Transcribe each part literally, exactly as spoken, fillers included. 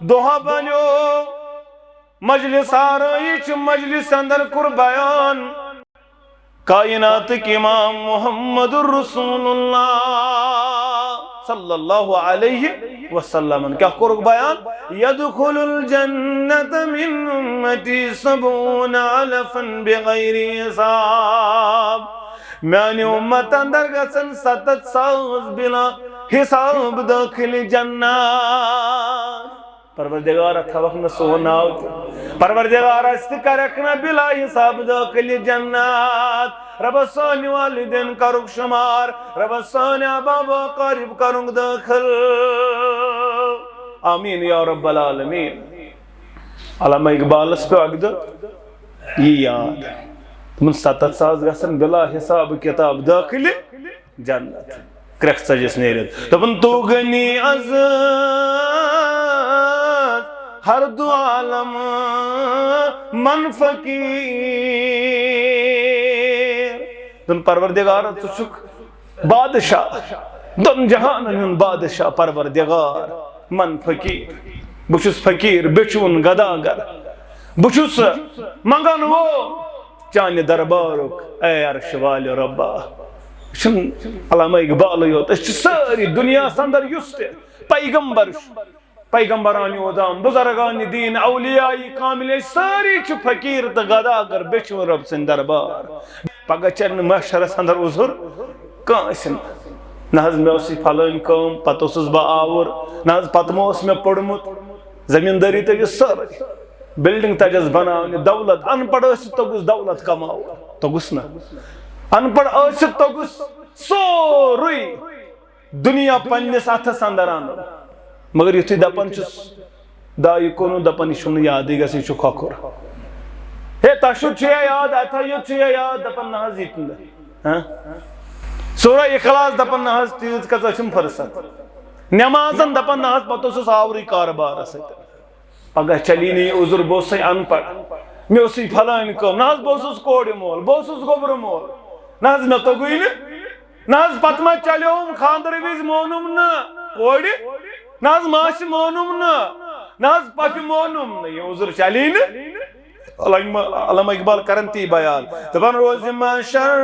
دۄہا بنیو مجلس آرٲیِش، مجلس اندر کوٚر بیان کائناتٕکۍ امام محمد رسول اللہ صلی اللہ علیہ وسلمن۔ کیٛاہ کوٚرُکھ بیان؟ یدخل الجنت من امتی سبعون الفا بغیر حساب۔ میانہِ امت اندر گژھن ستتھ ساس بلا حساب دٲخل جنت۔ پروردگار، تھاوکھ نہٕ سون ناو تہِ۔ پروردگار، اسہِ تہِ کرکھ نہٕ بلا حساب دٲخل جنت۔ رۄبہ، سٲنۍ والدین کرُکھ شمار۔ رۄبہ، سٲنۍ آبا و اقارب کرُکھ دٲخل۔ آمین یا رب العالمین۔ علامہ اقبالس پیوٚو اکہِ دۄہ یہِ یاد۔ تِمن ستتھ ساس گژھن بلا حساب کتاب دٲخل جنت۔ کرٛٮ۪کھ ژجس نیرِتھ۔ دوٚپُن، "تو غنی از ہر دو عالم من فقیر۔" دوٚپُن، "پروردگار، ژٕ چھُکھ بادشاہ، دۄن جہانن ہُنٛد بادشاہ، پروردگار، من فقیر۔ بہٕ چھُس فقیر، بیچھوُن گداگر۔ بہٕ چھُس منگن وول چانہِ دربارُک، اے عرش والہِ رۄبا۔" یہِ چھُنہٕ علامہ اقبالٕے یوت، أسۍ چھِ سٲری دُنیاہس اندر یُس تہِ پیغمبر چھُ، پیغمبران اوزام، بزرگان دین، اولیاء کامل، أسۍ سٲری چھِ فقیر تہٕ گداگر، بیچھوُن رۄب سٕنٛدِ دربار۔ پگاہ چلہِ نہٕ محشرس اندر عذر کٲنٛسہِ نہٕ۔ نہ حظ، مےٚ ٲس یہِ فلٲنۍ کٲم، پتہٕ اوسُس بہٕ آوُر، نہ حظ، پتہٕ ما اوس مےٚ پوٚرمُت، زمیٖندٲری تٔج سٲرٕے، بلڈنگ تٔجس بناونہِ، دولت، ان پڑھ ٲسِتھ توٚگُس دولت کماوُن، توٚگُس نہ۔ ان پڑھ ٲسِتھ توٚگُس سورُے دُنیا پننِس اتھس اندر انُن۔ مگر یُتھُے دپان چھُس، دعا یہِ کوٚرُن، دپان، "یہِ چھُم نہٕ یادٕے گژھان، یہِ چھُ کھۄکھُر۔" ہے، تۄہہِ چھُو چھُ یا یاد، اتھا یوت چھُ یا یاد، دپان، "نہ حظ، یہِ تہِ نہٕ۔" ہاں؟ سورہ اخلاص دپان، "نہ حظ، تیٖژ کٔژ ٲسِم فرصت؟" نمازن دپان، "نہ حظ، پتہٕ اوسُس آورٕے کارٕبارس سۭتۍ۔" پگاہ چلی نہٕ یہِ عذر، بہٕ اوسُے ان پڑھ، مےٚ ٲسٕے فلٲنۍ کٲم، نہ حظ، بہٕ اوسُس کورِ مول، بہٕ اوسُس گوٚبرٕ مول، نہ حظ، مےٚ توٚگُے نہٕ۔ نہ حظ، پتہٕ ما چلیوم خاندرٕ وِزِ مونُم نہٕ کورِ، نہ حظ، ماسہِ مونُم نہٕ، نہ حظ، پۄپھِ مونُم نہٕ، یہِ عذر چلی نہٕ۔ علامہ، علامہ اقبال کرن تی بیان، دپان، "روزِ محشر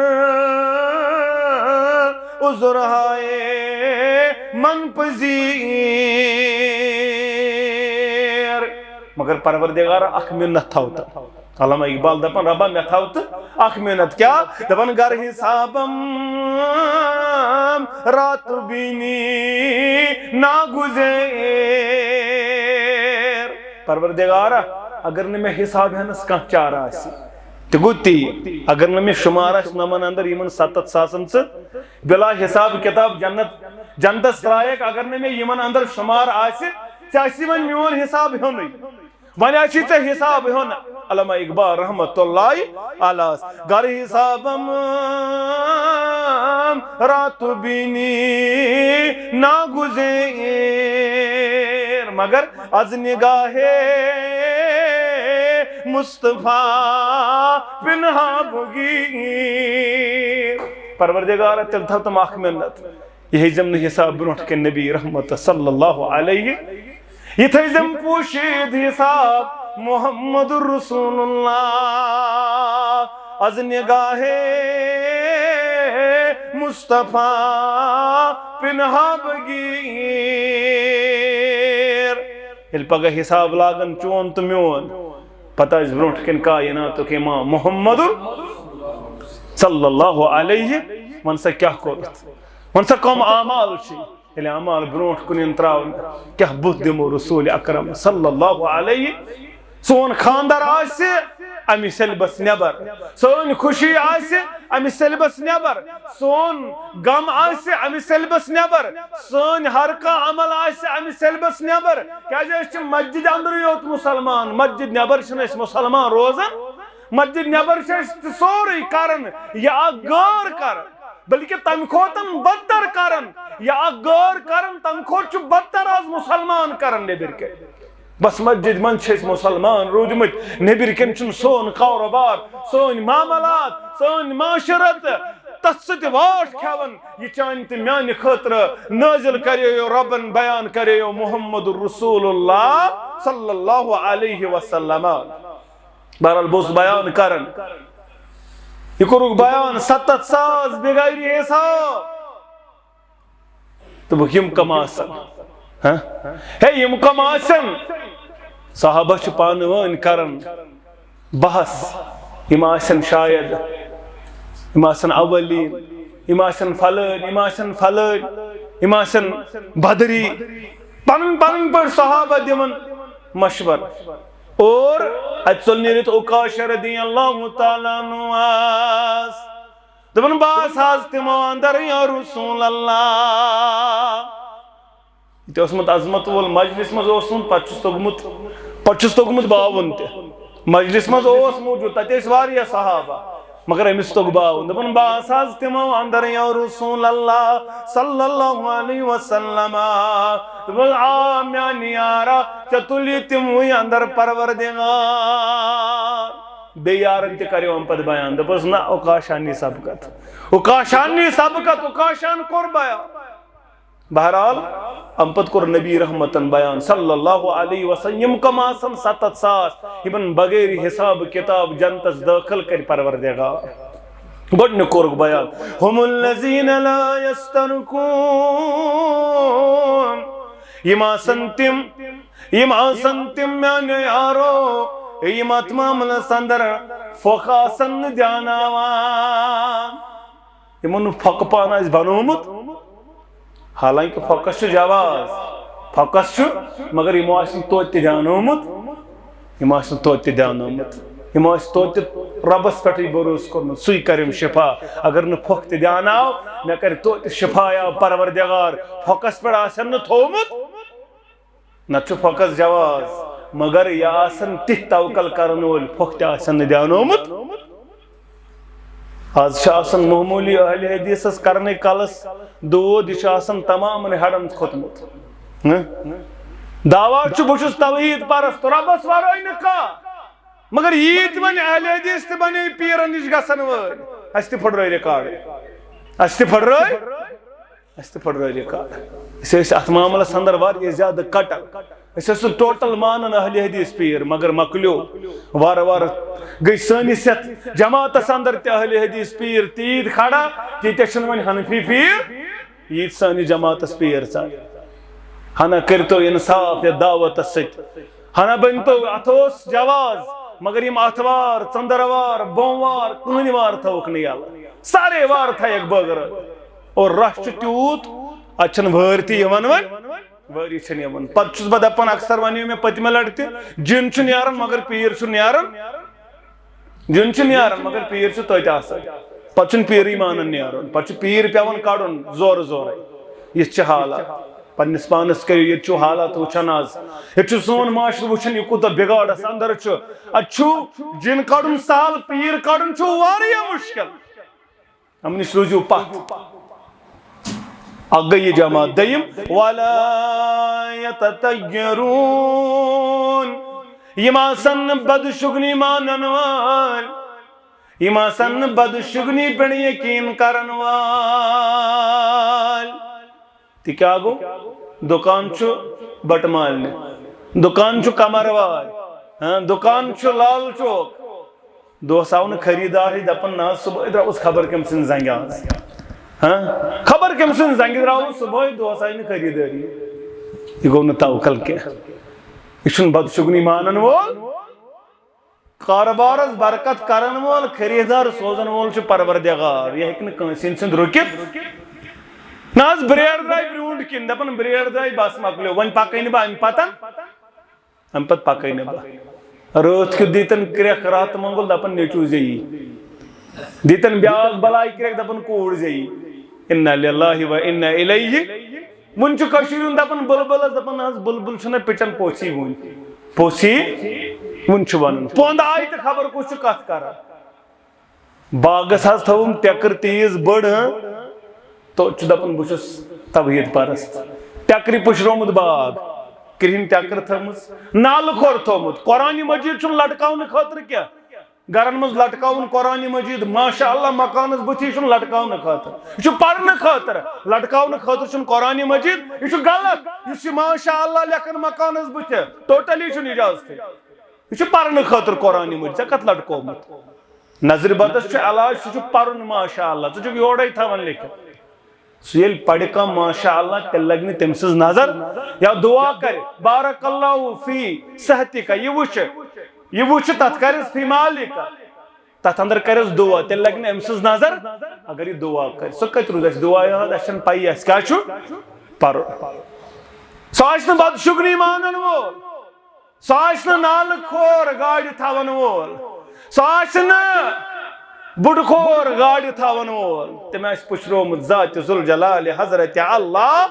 عذر ہائے من پذیر۔" مگر پروردگار اکھ منت تھاو تہٕ۔ علامہ اقبال دپان، "رۄبا، مےٚ تھاو تہٕ اکھ منت۔" کیٛاہ؟ دپان، "گر حسابم رات بینی ناگزیر۔" پروردگارا، اگر نہٕ مےٚ حساب ہٮ۪نس کانٛہہ چارٕ آسہِ، تہِ گوٚو تی، اگر نہٕ مےٚ شُمار آسہِ نۄمن اندر یِمن ستتھ ساسن ژٕ بلا حساب کتاب جنت، جنتس ترایکھ، اگر نہٕ مےٚ یِمن اندر شُمار آسہِ، ژےٚ آسی وۄنۍ میون حساب ہیوٚنُے۔ وۄنۍ آسی ژےٚ حساب ہیوٚن۔ علامہ اقبال رحمت اللہ علیہ، گر حسابم رات بینی ناگزیر، مگر از نگاہ مصطفیٰ پنہاں بگیر۔ پروردگار، تیٚلہِ تھاو تِم اکھ منت۔ یہِ ہیٚزٮ۪م نہٕ حساب برونٛٹھ کَنہِ نبی رحمت صلی اللہ علیہ۔ یہِ تھٲیزٮ۪م پوٗشِتھ حساب محمد رسول اللہ۔ از نگاہ مصطفیٰ پنہاں بگیر۔ ییٚلہِ پگاہ حساب لاگن چون تہٕ میون، پتہٕ آسہِ برونٛٹھ کَنہِ کائناتُک امام محمد صلی اللہ علیہ۔ وَن سا کیٛاہ کوٚرُتھ؟ وَن سا کَم اعمال چھِ؟ ییٚلہِ اعمال برونٛٹھ کُن یِن ترٛاونہٕ، کیٛاہ بُتھ دِمو رسول اکرم صلی اللہ علیہ؟ سون خاندر آسہِ اَمہِ syllabus نٮ۪بر، سٲنۍ خوشی آسہِ اَمہِ syllabus نٮ۪بر، سون غم آسہِ اَمہِ syllabus نٮ۪بر، سٲنۍ ہر کانٛہہ عمل آسہِ اَمہِ syllabus نٮ۪بر۔ کیٛازِ أسۍ چھِ مسجد اندرٕے یوت مُسلمان، مسجد نٮ۪بر چھِنہٕ أسۍ مُسلمان روزان۔ مسجد نٮ۪بر چھِ أسۍ تہِ سورُے کران، یہِ اکھ غٲر کران، بلکہِ تمہِ کھۄتہٕ بدتر کران، یہِ اکھ غٲر کران، تمہِ کھۄتہٕ چھُ بدتر آز مُسلمان کران نیٚبٕرۍ کَنۍ۔ بس مسجد منٛز چھِ أسۍ مُسلمان روٗدمٕتۍ، نیٚبٕرۍ کَنۍ چھُنہٕ سون کاروبار، سٲنۍ معاملات، سٲنۍ معاشرت، تتھ سۭتۍ واٹھ کھٮ۪وان، یہِ چانہِ تہٕ میانہِ خٲطرٕ نٲزِل کرییو رۄبن، بیان کرییو محمد رسول اللہ صلی اللہ علیہ وسلم۔ بہرحال، بہٕ اوسُس بیان کران، یہِ کوٚرُکھ بیان ستتھ ساس بغیر حساب۔ دوٚپُکھ، یِم کم آسن؟ ہہ؟ ہے، یِم کم آسن؟ صحابہ چھِ پانہٕ وٲنۍ کران بحث، یِم آسن شاید، یِم آسن اولین، یِم آسن فلٲنۍ، یِم آسن فلٲنۍ، یِم آسن بدری۔ پنٕنۍ پنٕنۍ پٲٹھۍ صحابہ دِوان مشورٕ۔ اور اتہِ ژوٚل نیٖرِتھ عکاشہ رضی اللہ تعالیٰ عنہ آس۔ دوٚپُن، بہٕ آسہٕ حظ تِمو اندر یا رسول اللہ۔ یہِ تہِ اوسمُت عظمت وول مجلس منٛز اوسمُت، پتہٕ چھُس توٚگمُت، پتہٕ چھُس توٚگمُت باوُن تہِ۔ مجلس منٛز اوس موجود، تتہِ ٲسۍ واریاہ صحابہ، مگر أمِس توٚگ باوُن۔ دوٚپُن، بہٕ آسہٕ حظ تِمو اندر یا رسول اللہ صلی اللہ علیہ وسلم۔ دوٚپُن، آ میانہِ یارا، ژےٚ تُلی تِموٕے اندر پروردگار۔ بیٚیہِ یارن تہِ کریو امہِ پتہٕ بیان، دوٚپُس، نہ، عکاشہ نی سبقت، عکاشہ نی سبقت، عکاشہ ہن کوٚر بیان۔ بہرحال، امہِ پتہٕ کوٚر نبی رحمتن بیان صلی اللہ علیہ وسلم، یِم کم آسن ستتھ ساس، یِمن بغیر حساب کتاب جنتس دٲخل کرِ پروردگار۔ گۄڈٕنیُک کوٚرُکھ بیان، هم الذین لا یسترقون، یِم آسن تِم، یِم آسن تِم میانیو یارو، یِم اتھ معاملس اندر پھۄکھ آسن نہٕ دیاناوان۔ یِمن نہٕ پھۄکہٕ پانہٕ آسہِ بنوومُت، حالانکہ پھۄکس چھُ جواز، پھۄکس چھُ، مگر یِمو آسہِ نہٕ توتہِ تہِ دیانومُت، یِمو آسہِ نہٕ توتہِ تہِ دیانومُت، یِمو آسہِ توتہِ رۄبس پٮ۪ٹھٕے بروسہٕ کوٚرمُت، سُے کرٮ۪م شفا۔ اگر نہٕ پھۄکھ تہِ دیاناو، مےٚ کرِ توتہِ شفا یا پروردگار۔ پھۄکس پٮ۪ٹھ آسن نہٕ تھوومُت، نتہٕ چھُ پھۄکس جواز، مگر یہِ آسن تِتھۍ توکل کرن وٲلۍ، پھۄکھ تہِ آسن نہٕ دیانومُت۔ آز چھِ آسان معموٗلی اہلِ حدیثس کرنے کلس دود، یہِ چھُ آسان تمامن ہیڈن کھوٚتمُت۔ ہہ؟ دعویٰ چھُ، بہٕ چھُس توحید پرست، رۄبس ورٲے نہٕ کانٛہہ۔ مگر ییٖتۍ وۄنۍ اہلِ حدیث تہِ بنے پیرن نِش گژھن وٲلۍ، اسہِ تہِ پھٕٹرٲے ریکارڈ، اسہِ تہِ پھٕٹرٲے۔ اسہِ تہِ پھٕٹرٲے ریکارڈ۔ أسۍ ٲسۍ اتھ معاملس اندر واریاہ زیادٕ کٹر۔ أسۍ ٲسۍ نہٕ ٹوٹل مانان اہلِ حدیث پیر، مگر مۄکلیو۔ وارٕ وارٕ گٔے سٲنِس یتھ جماعتس اندر تہِ اہلِ حدیث پیر تیٖتۍ کھڑا، تیٖتیٛاہ چھِنہٕ وۄنۍ حنفی پیر ییٖتۍ سٲنِس جماعتس پیر ژاے۔ ہنا کٔرۍتو انصاف یتھ دعوتس سۭتۍ۔ ہنا بٔنۍ تو، اتھ اوس جواز، مگر یِم اتھوار، ژٔندٕروار، بوموار، کٕہٕنۍ وار تھٲوٕکھ نہٕ یَلہٕ۔ سارے وار تھایَکھ بٲگرٲوِتھ۔ اور رش چھُ تیوٗت، اتہِ چھَنہٕ وٲرۍ تہِ یِوان وۄنۍ، وٲری چھَنہٕ یِوان۔ پتہٕ چھُس بہٕ دپان، اکثر ونیو مےٚ پٔتمہِ لٹہِ تہِ، جِن چھُ نیران مگر پیٖر چھُ نیران۔ جِن چھُ نیران، مگر پیٖر چھُ تٔتۍ آسان۔ پتہٕ چھُنہٕ پیٖرٕے مانان نیرُن، پتہٕ چھُ پیٖر پٮ۪وان کڑُن زورٕ زورے۔ یِژھ چھِ حالات۔ پننِس پانس کٔرِو، ییٚتہِ چھُو حالات وٕچھان آز۔ ییٚتہِ چھُ سون معاشرٕ وٕچھان، یہِ کوٗتاہ بِگاڑس اندر چھُ۔ اتہِ چھُ جِن کڑُن سہل، پیٖر کڑُن چھُ واریاہ مُشکل۔ یِمن نِش روٗزِو پتھ۔ اکھ گٔے یہِ جماعت۔ دوٚیِم، ولا یتطیرون، یِم آسن نہٕ بدشگنی مانن وٲلۍ، یِم آسن نہٕ بدشگنی پٮ۪ٹھ یقین کرن وٲلۍ۔ تہِ کیٛاہ گوٚو؟ دُکان چھُ بٹہٕ مالنہِ، دُکان چھُ قمروارِ، ہاں، دُکان چھُ لال چوک۔ دۄہس آو نہٕ خریٖدارٕے، دپان، نہ حظ، صبحٲے درٛاوُس خبر کٔمۍ سٕنٛدِ زنٛگہِ آز۔ ہاں؟ خبر کٔمۍ سٕنٛدِ زنٛگہِ درٛاوُس صبحٲے، دۄہس آیہِ نہٕ خریٖدٲری۔ یہِ گوٚو نہٕ توکل کینٛہہ۔ یہِ چھُنہٕ بدشگنی مانن وول۔ کارٕبارس برکت کرن وول، خریٖدار سوزن وول چھُ پروردگار۔ یہِ ہیٚکہِ نہٕ کٲنٛسہِ ہٕنٛدِ سُنٛد رُکِتھ۔ نہ حظ، برٛیڈ درٛاے برٛونٛٹھ کِنۍ، دپان، برٛیڈ درٛاے، بس مۄکلیو، وۄنۍ پکے نہٕ بہٕ امہِ پتن۔ امہِ پتہٕ پکے نہٕ بہٕ۔ رٲتھ کیُتھ دیٖتن کرٛٮ۪کھ راتہٕ مۄنگُل، دپان، نیٚچوٗ زے یی۔ دیٖتن بیٛاکھ بلاے کرٛٮ۪کھ، دپان، کوٗر زے یی۔ انا للہ و انا الیہ۔ وُنہِ چھُ کٔشیٖرِ ہُنٛد دپان بُلبُلس، دپان، نہ حظ، بُلبُل چھُنہ پِچان پوٚژھ یی وُنہِ۔ پوٚژھ یی وُنہِ چھُ ونان۔ پونٛدٕ آیہِ تہٕ خبر کُس چھُ کتھ کران۔ باغس حظ تھٲوٕم ٹٮ۪کٕر تیٖژ بٔڑ، ہاں، توتہِ چھُ دَپان، بہٕ چھُس توحیٖد پرست۔ ٹٮ۪کرِ پُشرومُت باغ، کرٛہِنۍ ٹٮ۪کٕر تھٲومٕژ، نالہٕ کھۄر تھوٚومُت۔ قرآنِ مجیٖد چھُم لٹکاونہٕ خٲطرٕ کیٛاہ؟ گرن منٛز لٹکاوُن قرآن مجید، ماشاء اللہ، مکانس بُتھِ، یہِ چھُنہٕ لٹکاونہٕ خٲطرٕ، یہِ چھُ پرنہٕ خٲطرٕ۔ لٹکاونہٕ خٲطرٕ چھُنہٕ قرآن مجید، یہِ چھُ غلط۔ یُس یہِ ماشاء اللہ لیکھن مکانس بُتھِ، totally چھُنہٕ اجازتٕے۔ یہِ چھُ پرنہٕ خٲطرٕ قرآن مجید، ژےٚ کتھ لٹکومُت؟ نظرِ بدس چھُ علاج، سُہ چھُ پرُن ماشاء اللہ، ژٕ چھُکھ یورے تھاوان لیکھِتھ۔ سُہ ییٚلہِ پرِ کانٛہہ ماشاء اللہ، تیٚلہِ لگہِ نہٕ تٔمۍ سٕنٛز نظر۔ یا دعا کرِ، بارک اللہ فی صحتک، یہِ وٕچھِ، یہِ وٕچھِ، تتھ کرٮ۪س فی مالک، تتھ اندر کرٮ۪س دعا، تیٚلہِ لگہِ نہٕ أمۍ سٕنٛز نظر۔ اگر یہِ دعا کرِ، سُہ کتہِ روٗد اَسہِ دعا یاد؟ اَسہِ چھَنہٕ پَیی اَسہِ کیٛاہ چھُ پرُن۔ سُہ آسہِ نہٕ بدشُگنی مانن وول، سُہ آسہِ نہٕ نالہٕ کھور گاڑِ تھاوَن وول، سُہ آسہِ نہٕ بُڈٕ کھور گاڑِ تھاوَن وول۔ تٔمۍ آسہِ پُشرومُت ذاتِ ذوالجلالِ حضرت اللہ۔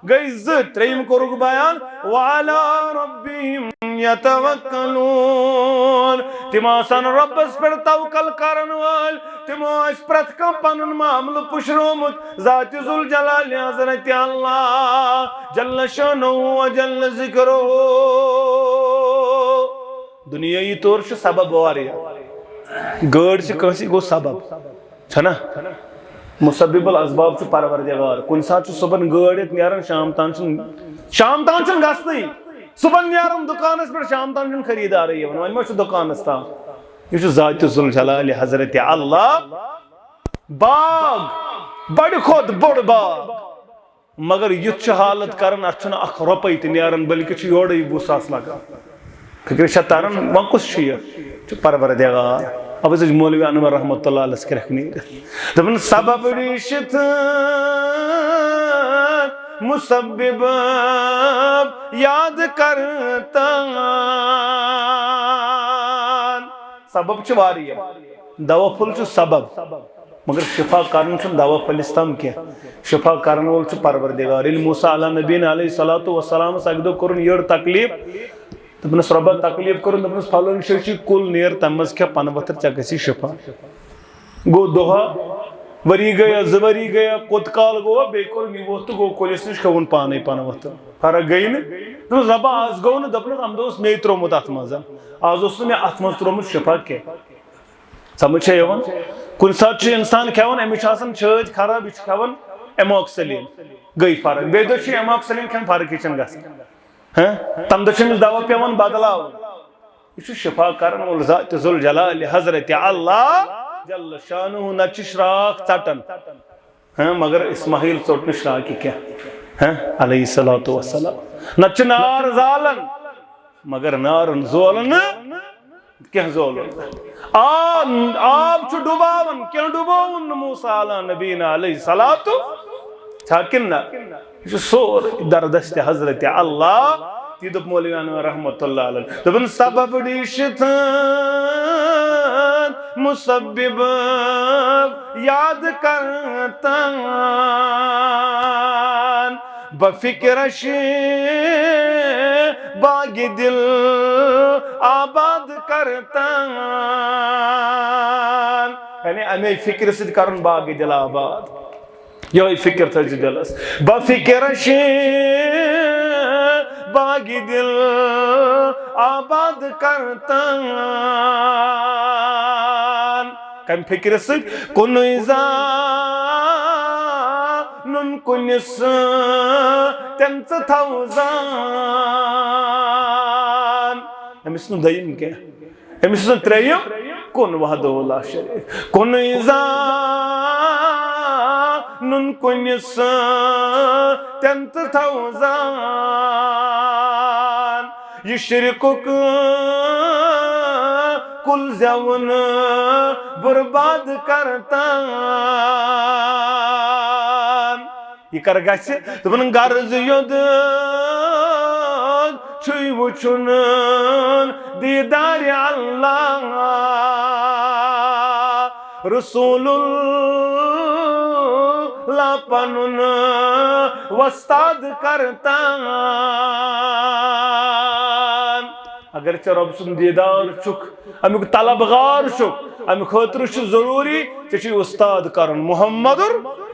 گٔے زٕ، ترٛیٚیِم کوٚرُکھ بیان، وعلی ربہم یتوکلون۔ تِم آسَن رۄبَس پٮ۪ٹھ توکل کرَن وٲلۍ، تِمو آسہِ پرٛٮ۪تھ کانٛہہ پَنُن معاملہٕ پُشرومُت ذاتِ ذوالجلالِ حضرت اللہ جل شانہ و جل ذکرہ۔ دُنیٲیی طور چھُ سبب واریاہ۔ گٲڑۍ چھِ کٲنٛسہِ، گوٚو سبب، چھَنا؟ مسبب الاسباب چھُ پروردگار۔ کُنہِ ساتہٕ چھُ صُبحن گٲڑۍ ہٮ۪تھ نیران، شام تام چھُنہٕ، شام تام چھُنہٕ گژھنٕے۔ صُبحن نیران دُکانَس پٮ۪ٹھ، شام تام چھُنہٕ خریٖدارٕے یِوان۔ وۄنۍ ما چھُ دُکانَس تام؟ یہِ چھُ ذاتِ ذوالجلالِ حضرت اللہ۔ باغ، بڑِ کھۄتہٕ بوٚڑ باغ۔ مگر یُتھ چھُ حالت کران، اتھ چھُنہٕ اکھ رۄپے تہِ نیران، بلکہِ چھُ یورے وُہ ساس لگان۔ فکرِ چھا تران، وۄنۍ کُس چھُ یہِ؟ چھُ پروردگار۔ اب أسۍ چھِ مولوی انور رحمتہ اللہ علیہ کرٛٮ۪کھ نیٖرِتھ۔ دوٚپُن، سبب ریٖشِتھ مسبب یاد کرتن۔ سبب چھِ واریاہ۔ دوا پھوٚل چھُ سبب، مگر شفا کرُن چھُنہٕ دوا پھٔلِس تام کینٛہہ۔ شفا کرن وول چھُ پروردگار۔ ییٚلہِ موسیٰ علیٰ نبینا علیہ الصلوۃ والسلامس اکہِ دۄہ کوٚرُن یٔڑ تکلیف، دوٚپنس، "رۄبا، تکلیف کوٚرُن"، دوٚپنس، "فلٲنۍ جایہِ چھُ کُل، نیر تمہِ منٛز کھےٚ پنہٕ ؤتھٕر، ژےٚ گژھی شفا۔" گوٚو دۄہا، ؤری گٔیا، زٕ ؤری گٔیا، کوٚت کال گوٚوا، بیٚیہِ کوٚرُن یہِ ووٚتھ تہٕ گوٚو کُلِس نِش، کھیوٚوُن پانے پنہٕ ؤتھٕر۔ فرق گٔے نہٕ۔ دوٚپنس، "رۄبا، از گوٚو نہٕ"، دوٚپنس، "امہِ دۄہ اوس مے ترٛوومُت اتھ منٛز، از اوس نہٕ مےٚ اتھ منٛز ترٛوومُت شفا کینٛہہ۔" سمجھ چھا یِوان؟ کُنہِ ساتہٕ چھُ انسان کھٮ۪وان، أمِس چھِ آسان چھٲتۍ خراب، یہِ چھُ کھٮ۪وان amoxicillin، گٔے فرق۔ بیٚیہِ دۄہ چھُ amoxicillin کھٮ۪وان، فرقٕے چھَنہٕ گژھان۔ ہاں؟ تَمہِ دۄہ چھُ أمِس دوا پٮ۪وان بدلاوُن۔ یہِ چھُ شفا کرن وول ذاتِ ذوالجلالِ حضرت اللہ جل شانہ، نتہٕ چھِ شراکھ ژٹان۔ ہاں، مگر اسماعیل ژوٚٹ نہٕ شراکہِ کینٛہہ۔ ہاں، علیہ الصلوۃ والسلام۔ نتہٕ چھِ نار زالان، مگر نارن زول نہٕ کینٛہہ زولُن۔ آ، آب چھُ ڈُباوان، کینٛہہ ڈُبووُن نہٕ موسیٰ علیٰ نبینا علیہ الصلوۃ، چھا کِنہٕ نہ؟ یہِ چھُ سورُے دردست حضرت اللہ۔ تی دوٚپ مولوی انور رحمتہ اللہ علیہ۔ دوٚپُن، سبب ڈیشتن مسبب یاد کرتن، بفکرش باغِ دل آباد کرتن۔ یعنی اَمے فکرِ سۭتۍ کرُن باغِ دل آباد۔ یِہوٚے فکر تھٲیزِ دِلس۔ بفکرش باغِ دل آباد کرتن۔ کمہِ فکرِ سۭتۍ؟ کُنُے زانُن کُنِس تٮ۪ن ژٕ تھاو زان۔ أمِس نہٕ دوٚیِم کینٛہہ، أمِس نہٕ ترٛیٚیِم، کُن وحدہ لا شریک۔ کُنُے زانُن کُنِس تٮ۪ن ژٕ تھاو زان۔ یہِ شرکُک کُل زیوُن برباد کرتن۔ یہِ کر گژھِ؟ دوٚپُن، غرض یوٚت چھُے وُچھُن دیٖدارِ اللہ۔ رسول اللہ پنُن وۄستاد کرتن۔ اگر ژےٚ رۄب سُنٛد دیٖدار چھُکھ، اَمیُک طلبگار چھُکھ، اَمہِ خٲطرٕ چھُ ضروٗری ژےٚ چھُے اُستاد کَرُن محمد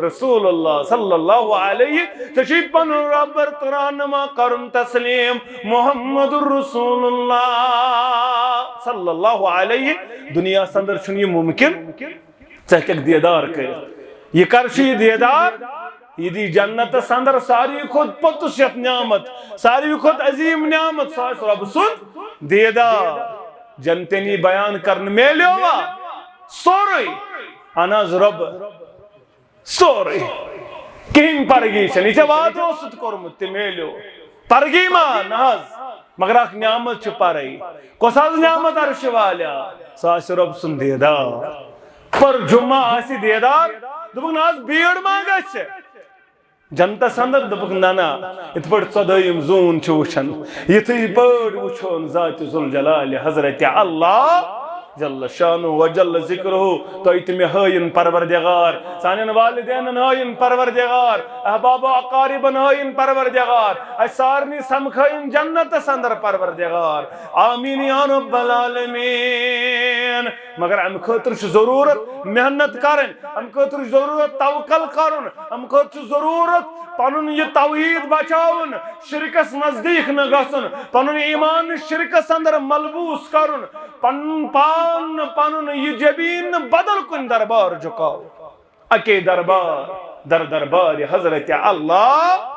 رسول اللہ صلی اللہ علیہ۔ ژےٚ چھُے پَنُن رۄب تہٕ رہنما کَرُن تسلیٖم محمد رسول اللہ صلی اللہ علیہ۔ دُنیاہَس اندر چھُنہٕ یہِ مُمکِن۔ ژٕ ہیٚکَکھ دیٖدار کٔرِتھ۔ یہِ کر چھُ یہِ دیٖدار؟ یہِ دی جنتس اندر ساروی کھۄتہٕ پوٚتُس یتھ نعمت، ساروی کھۄتہٕ عظیٖم نعمت، سُہ آسہِ رۄب سُنٛد دیٖدار۔ جنتن یی بیان کرنہٕ، میلیوا سورُے؟ اہن حظ رۄب، سورُے۔ کِہیٖنۍ پرگی چھَنہٕ۔ یہِ ژےٚ وعدٕ اوسُتھ کوٚرمُت، تہِ میلیو۔ پرگی ما؟ نہ حظ۔ مگر اکھ نعمت چھِ پرٕے۔ کۄس حظ نعمت؟ عرشہِ والیا۔ سُہ آسہِ رۄب سُنٛد دیٖدار۔ پر جمعہ آسہِ دیٖدار، دوٚپُکھ، نہ حظ، بیٖڑ ما گژھِ جنتس اندر؟ دوٚپُکھ، نہ، نہ، یِتھ پٲٹھۍ ژۄدٲیِم زوٗن چھُ وٕچھان، یِتھٕے پٲٹھۍ وٕچھون ذاتِ ذوالجلالِ حضرت اللہ جل شانہ و جل ذکرہ۔ تۄہہِ تہِ مےٚ ہٲیِن پروردگار، سانٮ۪ن والدینن ہٲیِن پروردگار، احباب و اقاربن ہٲیِن پروردگار، اَسہِ سارنٕے سمکھٲیِن جنتس اندر پروردگار۔ آمین یا رب العالمین۔ مگر امہِ خٲطرٕ چھُ ضروٗرت محنت کرٕنۍ، امہِ خٲطرٕ چھُ ضروٗرت توکل کرُن، امہِ خٲطرٕ چھُ ضروٗرت پنُن یہِ توحید بچاوُن، شرکس نزدیٖک نہٕ گژھُن، پنُن ایمان شرکس اندر ملبوس کرُن، پنُن پان، پنُن یہِ جبین نہٕ بدل کُنہِ دربار جُکاوُن۔ اکے دربار، در دربار حضرت اللہ،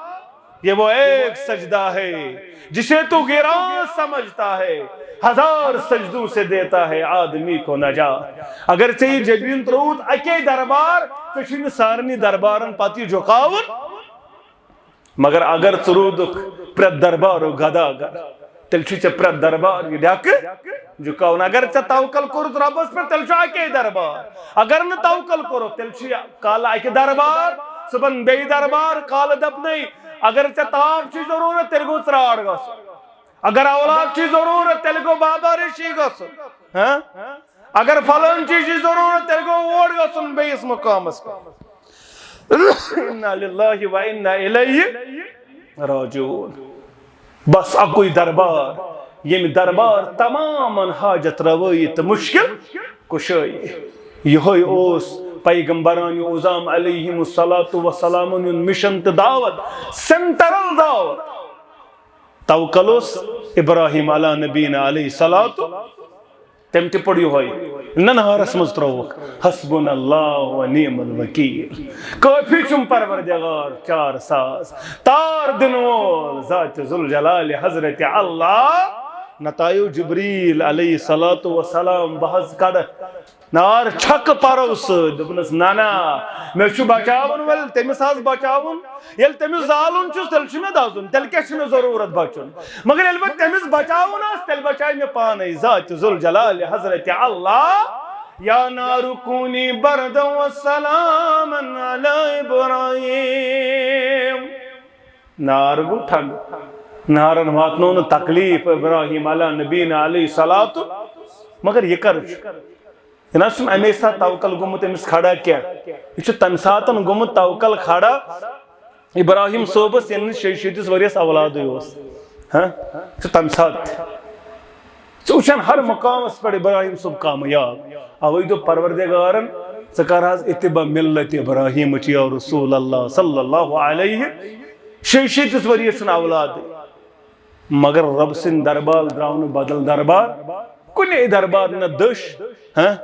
یہ وہ ایک سجدہ ہے جسے تو گراں سمجھتا ہے، ہزار سجدوں سے دیتا ہے آدمی کو نجات۔ اگر ژےٚ یہِ جبین ترووُتھ اکے دربار، ژےٚ چھُے نہٕ سارنٕے دربارن پتہٕ یہِ جُکاوُن۔ مگر اگر ژٕ روٗدُکھ پرٛٮ۪تھ دربارُک گدا گدا، تیٚلہِ چھُے ژےٚ پرٛٮ۪تھ دربار یہِ ڈٮ۪کہٕ جُکاوُن۔ اگر ژےٚ توکل کوٚرُتھ رۄبَس پٮ۪ٹھ، تیٚلہِ چھُ اَکے دربار۔ اگر نہٕ توکل کوٚرُتھ، تیٚلہِ چھُ یہِ کالہٕ اَکہِ دربار، صُبحن بیٚیہِ دربار، کالہٕ دَپنَے۔ اگر ژےٚ تاپھ چھُے ضروٗرت، تیٚلہِ گوٚو ژرٛاٹھ گژھُن۔ اگر اولاد چھُے ضروٗرت، تیٚلہِ گوٚو بابا ریٖشی گژھُن۔ ہاں؟ اگر فلٲنۍ چیٖز چھُے ضروٗرت، تیٚلہِ گوٚو اور گژھُن بیٚیِس مُقامَس پٮ۪ٹھ۔ انا للہ و انا الیہ راجعون۔ بس اکُے دربار، ییٚمہِ دربار تمامن حاجت روٲیی تہٕ مشکل کُشٲیی۔ یِہوٚے اوس پیغمبران عظام علیہم الصلوۃ والسلامن ہُنٛد مشن تہٕ دعوت، سینٹرل دعوت۔ توکل اوس ابراہیم علی نبینا علیہ الصلوۃ، تٔمۍ تہِ پوٚر یِہوٚے، ننہارس منٛز ترٛووُکھ، حسبنا اللہ و نعم الوکیل۔ کٲفی چھُم پروردگار چار ساز، تار دِنہٕ وول ذات ذوالجلال حضرت اللہ۔ نتایو جبریل علیہ الصلوۃ والسلام، بہٕ حظ کڑٕ نار چھکہٕ پرو سۭتۍ۔ دوٚپنس، نہ، نہ، مےٚ چھُ بچاوُن وٲلۍ، تٔمِس حظ بچاوُن۔ ییٚلہِ تٔمِس زالُن چھُس، تیٚلہِ چھُ مےٚ دزُن، تیٚلہِ کیٛاہ چھُ مےٚ ضروٗرت بچُن؟ مگر ییٚلہِ بہٕ تٔمِس بچاوُن آسہٕ، تیٚلہِ بچاوِ مےٚ پانے ذات ذوالجلال حضرت اللہ۔ یا نار کونی بردا و سلاما علی ابراہیم۔ نار گوٚو ٹھنڈٕ۔ نارن واتنو نہٕ تکلیف ابراہیم علی نبینا علیہ الصلوۃ، مگر یہِ کر چھُ؟ یہِ نہ حظ چھُنہٕ اَمے ساتہٕ توکل گوٚمُت أمِس کھڑا کینٛہہ۔ یہِ چھُ تَمہِ ساتَن گوٚمُت توکل کھڑا، ابراہیم صٲبَس، ییٚمہِ نِش شیٚیہِ شیٖتِس ؤرِیَس اولادٕے اوس۔ ہاں؟ یہِ چھُ تَمہِ ساتہٕ تہِ۔ ژٕ وٕچھَن ہر مقامَس پٮ۪ٹھ ابراہیم صٲب کامیاب۔ اَوَے دوٚپ پروردگارَن، ژٕ کر حظ اتباع ملت ابراہیمٕچ یا رسول اللہ صلی اللہ علیہ۔ شیٚیہِ شیٖتِس ؤرِیَس چھُنہٕ اولادٕے۔ مگر رۄب سٕنٛدِ دربار درٛاو نہٕ بدل دربار، کُنے دربار، نہ دٔچھ، ہاں،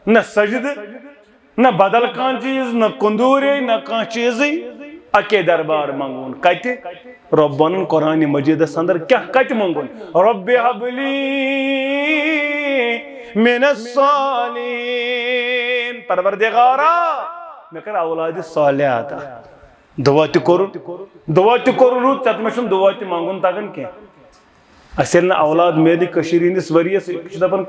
نہ سجدٕ، نہ بدل کانٛہہ چیٖز، نہ کندوٗرے، نہ کانٛہہ چیٖزٕے، اَکے دربار منٛگُن۔ کتہِ؟ رۄب ونان قرآن مجیدس اندر کیٛاہ، کتہِ منٛگُن؟ رب حب لی من الصالحین، پروردگارا، مےٚ کر اولادِ صالح عطا۔ دعا تہِ کوٚرُن، دعا تہِ کوٚرُن رُت، ژےٚ تہِ مےٚ چھُنہٕ دعا تہِ منٛگُن تگان کینٛہہ۔ اَسہِ ییٚلہِ نہٕ اولاد میلہِ کٔشیٖرِ ہِنٛدِس ؤریَس، یہِ چھُ دَپان،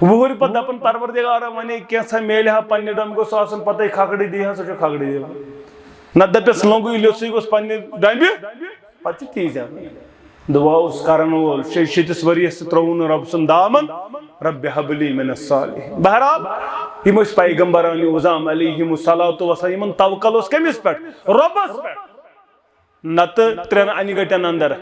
وُہٕرۍ پَتہٕ دَپان، پروردگارا، وَنے کینٛژھا میلہِ ہا پنٛنہِ ڈوٚمہِ، گوٚژھ آسُن پَتَے کھکھڑِ دی ہا، سُہ چھُ کھکھڑِ دِوان۔ نَتہٕ دَپٮ۪س، لۄنٛگُے لیوٚژٕے گوٚژھ پنٛنہِ ڈوٚمہِ، پَتہٕ چھُ تی زیادٕ۔ دعا اوس کرن وول، شیٚیہِ شیٖتِس ؤرِیَس تہِ ترٛووُن رۄب سُنٛد دامن، رب حب لی من الصالحین۔ بہرحال، یِم ٲسۍ پیغمبران عظام علیہم الصلوۃ والسلام، یِمن توکل اوس کٔمِس پٮ۪ٹھ؟ رۄبس پٮ۪ٹھ۔ نتہٕ ترٛٮ۪ن انہِ گٹٮ۪ن اندر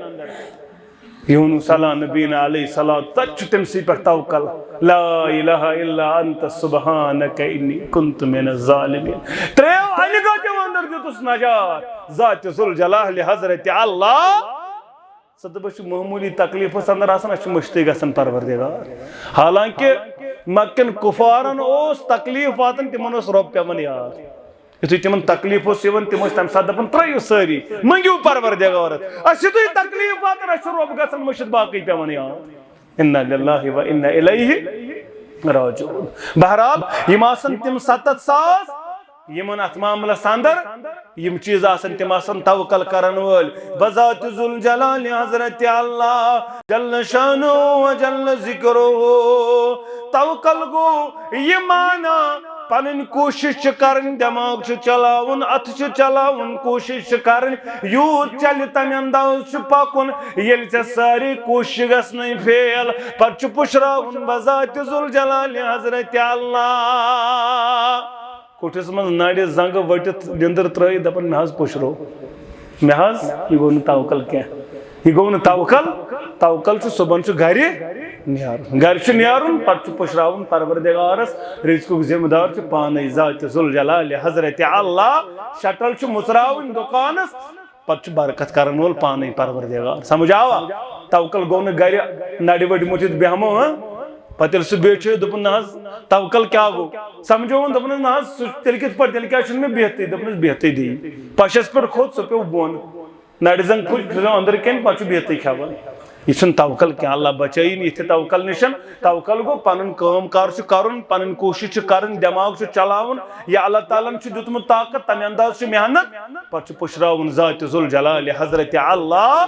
یونس علی نبینا علیہ الصلوۃ، تتہِ چھُ تٔمۍ سٕے پٮ۪ٹھ توکل۔ لا الہ الا انت سبحانک انی کنت من الظالمین۔ ترٛیو انہِ گوٹیو اندر دیُتُس نجات ذات ذوالجلال حضرت اللہ۔ ژٕ تہٕ بہٕ چھِ معموٗلی تکلیٖفَس اندر آسان، اَسہِ چھُ مٔشتٕے گژھان پروردگار۔ حالانکہ مکن کفارن اوس تکلیٖف واتان، تِمن اوس رۄب پٮ۪وان یاد۔ یُتھُے تِمن تکلیٖف اوس یِوان، تِم ٲسۍ تَمہِ ساتہٕ دَپان، "ترٛٲیِو سٲری، مٔنٛگِو پروردگارس۔ اَسہِ چھُ تُہۍ تکلیٖف واتان، اَسہِ چھُ رۄب گژھان مٔشِتھ، باقٕے پٮ۪وان یاد۔" انا للہ و انا الیہ راجعون۔ بہرحال، یِم آسن تِم ستتھ ساس، یِمن اتھ معاملس اندر یِم چیٖز آسن، تِم آسن توکل کرن وٲلۍ۔ بذات ذوالجلال حضرت اللہ جل شانہ و جل ذکرہ۔ توکل گوٚو یہِ معنی، پنٕنۍ کوٗشِش چھِ کرٕنۍ، دٮ۪ماغ چھُ چلاوُن، اتھٕ چھِ چلاوُن، کوٗشِش چھِ کرٕنۍ، یوٗت چلہِ تمہِ انداز چھُ پکُن۔ ییٚلہِ ژےٚ سٲرٕے کوٗشِش گژھنَے فیل، پتہٕ چھُ پُشراوُن بذات ذوالجلال حضرت اللہ۔ کُٹھِس منٛز نرِ زنٛگہٕ ؤٹِتھ، نیٚنٛدٕر ترٲوِتھ دپان، "مےٚ حظ پُشرو، مےٚ حظ، یہِ گوٚو نہٕ توکل کینٛہہ، یہِ گوٚو نہٕ توکل۔" توکل چھُ صُبحن چھُ گرِ نیرُن، گرِ چھُ نیرُن، پتہٕ چھُ پُشراوُن پروردگارس۔ رزقُک ذمہٕ دار چھُ پانے ذات ذوالجلال حضرت اللہ۔ شٹل چھُ مُژراوٕنۍ دُکانس، پتہٕ چھُ برکت کرن وول پانے پروردگار۔ سمجھ آوا؟ توکل گوٚو نہٕ گرِ نرِ ؤٹۍ مُٹِتھ بیہمو، ہاں؟ پتہٕ ییٚلہِ سُہ بیٚیہِ چھُ دوٚپُن، "نہ حظ، توکل کیٛاہ گوٚو؟" سمجھووُن، دوٚپُن، "نہ حظ، سُہ تیٚلہِ کِتھ پٲٹھۍ؟ تیٚلہِ کیٛازِ چھُنہٕ مےٚ بِہتٕے؟" دوٚپُن، "بِہتٕے دی۔" پشس پٮ۪ٹھ کھوٚت، سُہ پیوٚو بۄن۔ نرِ زنٛگ پھُٹ، سُہ پیوٚو أنٛدرٕ کَنہِ، پتہٕ چھُ بِہتٕے کھٮ۪وان۔ یہِ چھُنہٕ توکل کینٛہہ، اللہ بچٲیِن یِتھِ توکل نِشن۔ توکل گوٚو پنُن کٲم کار چھُ کرُن، پنٕنۍ کوٗشِش چھِ کرٕنۍ، دٮ۪ماغ چھُ چلاوُن۔ یہِ اللہ تعالیٰ ہن چھُ دیُتمُت طاقت، تمہِ انداز چھِ محنت، پتہٕ چھُ پُشراوُن ذات ذوالجلال حضرت اللہ۔